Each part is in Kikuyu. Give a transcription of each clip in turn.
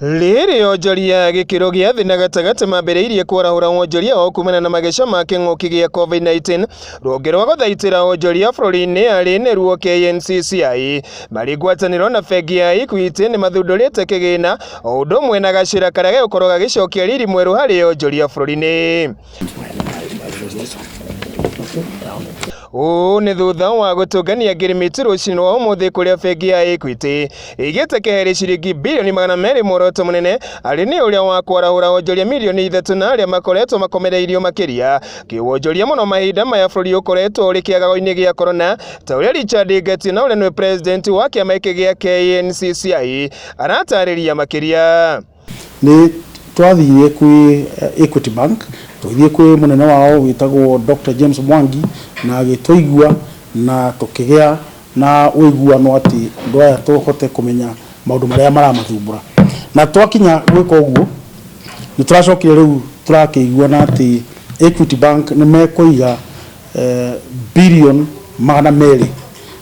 Rĩrĩ onjoria gĩkĩro gĩa thĩ na gatagatĩ mambĩrĩirie kwarahũra wonjoria wao kumana na mageca ma kĩng'ũki gĩa COVID-19, rũhonge rwa gũthaitĩra onjoria bũrũri-inĩ arĩ nĩruo KNCCI marĩ ngwatanĩro na bengi ya Equity nĩ mathundũrĩte kĩgĩna o ũndũ ũmwe na gacĩra karĩa gegũkorwo gagĩcokia riri mwerũ harĩ onjoria bũrũri-inĩ. Ũũ nĩ thutha wa gũtũngania ngirimiti rũcinĩ rwa ũmũthĩ kũrĩa bengi ya Equity ĩigĩte keheri ciringi birioni 200, muoroto mũnene arĩ nĩ ũrĩa wa kwarahũra onjoria mirioni 3 na arĩa makoretwo makomereirio makĩria kĩwonjoria mũno mahinda maya bũrũri ũkoretwo ũrĩ kĩagago-inĩ gĩa korona, ta ũrĩa Richard Ngatia na ũrĩa nĩwe president wa kĩama gĩkĩ gĩa KNCCI aratarĩria makĩria. Nĩ twathire kwĩ Equity Bank, tũgĩthiĩ kwĩ mũnene wao wĩtagwo Dr. James Mwangi, na agĩtũigua na tũkĩgĩa na ũiguano atĩ andũ aya tũhote kũmenya maũndũ marĩa maramathumbũra. Na twakinya gwĩka ũguo, nĩ tũracokire rĩu tũrakĩiguana atĩ Equity Bank nĩ mekũiga birioni 200,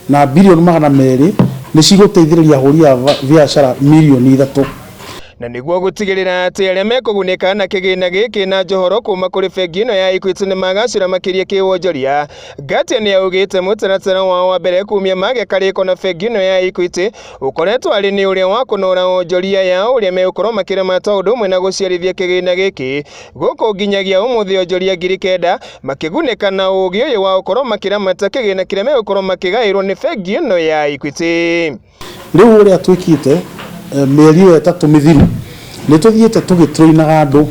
na birioni 200 nĩ cigũteithĩrĩria ahũri a biacara mirioni 3. Na nĩguo gũtigĩrĩra atĩ arĩa mekũgunĩka na kĩgĩna gĩkĩ na njohoro kuma kũrĩ bengi ĩno ya Equity nĩ magacĩra makĩria kĩwonjoria, Ngatia nĩ augĩte mũtaratara wao wa mbere kumia magĩa karĩko na bengi ĩno ya Equity ũkoretwo arĩ nĩ ũrĩa wa kũnora onjoria yao ũrĩa megũkorwo makĩramata ũndũ ũmwe na gũciarithia kĩgĩna gĩkĩ gũkũ nginyagia ũmũthĩ onjoria 9,000 makĩgunĩka na ũgĩ ũyũ wa gũkorwo makĩramata kĩgĩna kĩrĩa megũkorwo makĩgaĩrwo nĩ bengi ĩno ya Equity. Rĩu ũrĩa twĩkĩte mĩeri ĩyo 3 mĩthiru, nĩ tũthiĩte tũgĩtrainaga andũ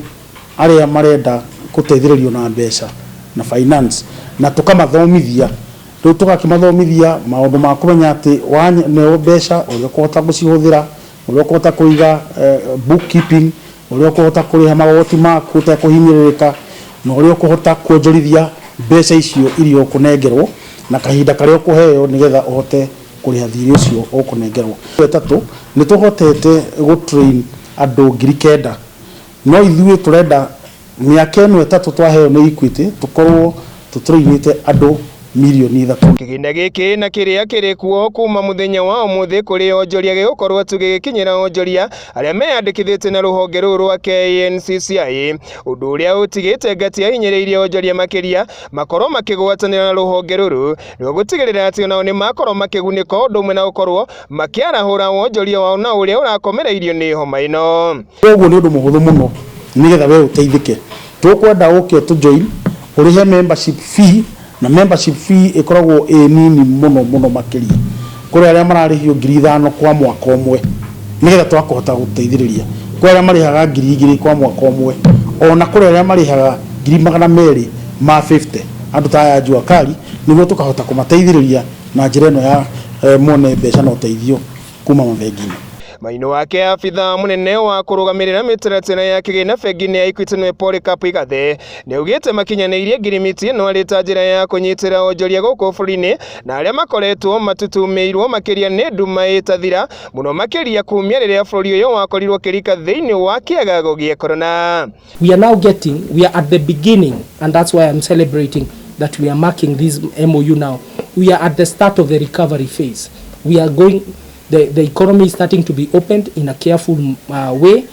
arĩa marenda gũteithĩrĩrio na mbeca na finance, na tũkamathomithia. Rĩu tũgakĩmathomithia maũndũ ma kũmenya atĩ waneo mbeca, ũrĩa ũkũhota gũcihũthĩra, ũrĩa ũkũhota kũiga bookkeeping, ũrĩa ũkũhota kũrĩha magoti maku ũtekũhinyĩrĩrĩka, na ũrĩa ũkũhota kuonjorithia mbeca icio iria ũkũnengerwo na kahinda karĩa ũkũheo nĩgetha ũhote kũrĩha thirĩ ũcio ũkũnengerwo. Ĩtatũ, nĩ tũhotete gũ-train andũ 9,000, no ithuĩ tũrenda mĩaka ĩno 3 twaheo nĩ Equity tũkorwo tũtrainĩte andũ mirioni 3. Kĩgĩna gĩkĩ na kĩrĩa kĩrĩ kuo kuma mũthenya wa ũmũthĩ kũrĩ onjoria gĩgũkorwo tu gĩgĩkinyĩra onjoria arĩa meyandĩkithĩtie na rũhonge rũrũ rwa KNCCI, ũndũ ũrĩa ũtigĩte Ngatia ahinyĩrĩirie onjoria makĩria makorwo makĩgwatanĩra na rũhonge rũrũ nĩguo gũtigĩrĩra atĩ onao nĩ makorwo makĩgunĩka ũndũ ũmwe na gũkorwo makĩarahũra wonjoria wao na ũrĩa ũrakomereirio nĩ homa ĩno. Koguo nĩ ũndũ mũhũthũ mũno nĩgetha we ũteithĩke. Tũkwenda ũke ũtũ join, ũrĩhe membership fee, na membership fee ĩkoragwo ĩ nini mũno mũno makĩria. Kũrĩ arĩa mararĩhio 5,000 kwa mwaka ũmwe nĩgetha twakũhota gũteithĩrĩria. Kũrĩ arĩa marĩhaga 2,000 kwa mwaka ũmwe, ona kũrĩ arĩa marĩhaga 250,000, andũ ta aya Jua Kali, nĩguo tũkahota kũmateithĩrĩria na njĩra ĩno ya mone mbeca na ũteithio kuma mabengi-inĩ. Maino wake abithaa mũnene wa kũrũgamĩrĩra mĩtaratara ya kĩgĩna bengi-inĩ ya Equity nĩwe Polycarp Igathe nĩaugĩte makinyanĩirie ngirimiti ĩno arĩ ta njĩra ya kũnyitĩra onjoria gũkũ bũrũri-inĩ na arĩa makoretwo matutumĩirwo makĩria nĩ nduma ĩtathira mũno makĩria kumia rĩrĩa bũrũri ũyũ wakorirwo ũkĩrika thĩinĩ wa kĩagago gĩa korona. We are now getting, we are at the beginning, and that's why I'm celebrating that we are marking this MOU now. We are at the start of the recovery phase. We are going, the economy is starting to be opened in a careful way,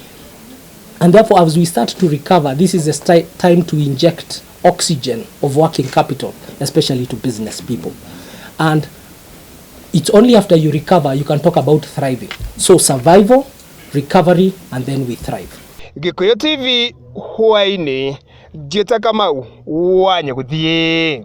and therefore as we start to recover, this is the time to inject oxygen of working capital, especially to business people. And it's only after you recover you can talk about thriving. So survival, recovery, and then we thrive. Gikuyu TV hwaini, njĩta Kamau wa Nyagũthiĩ.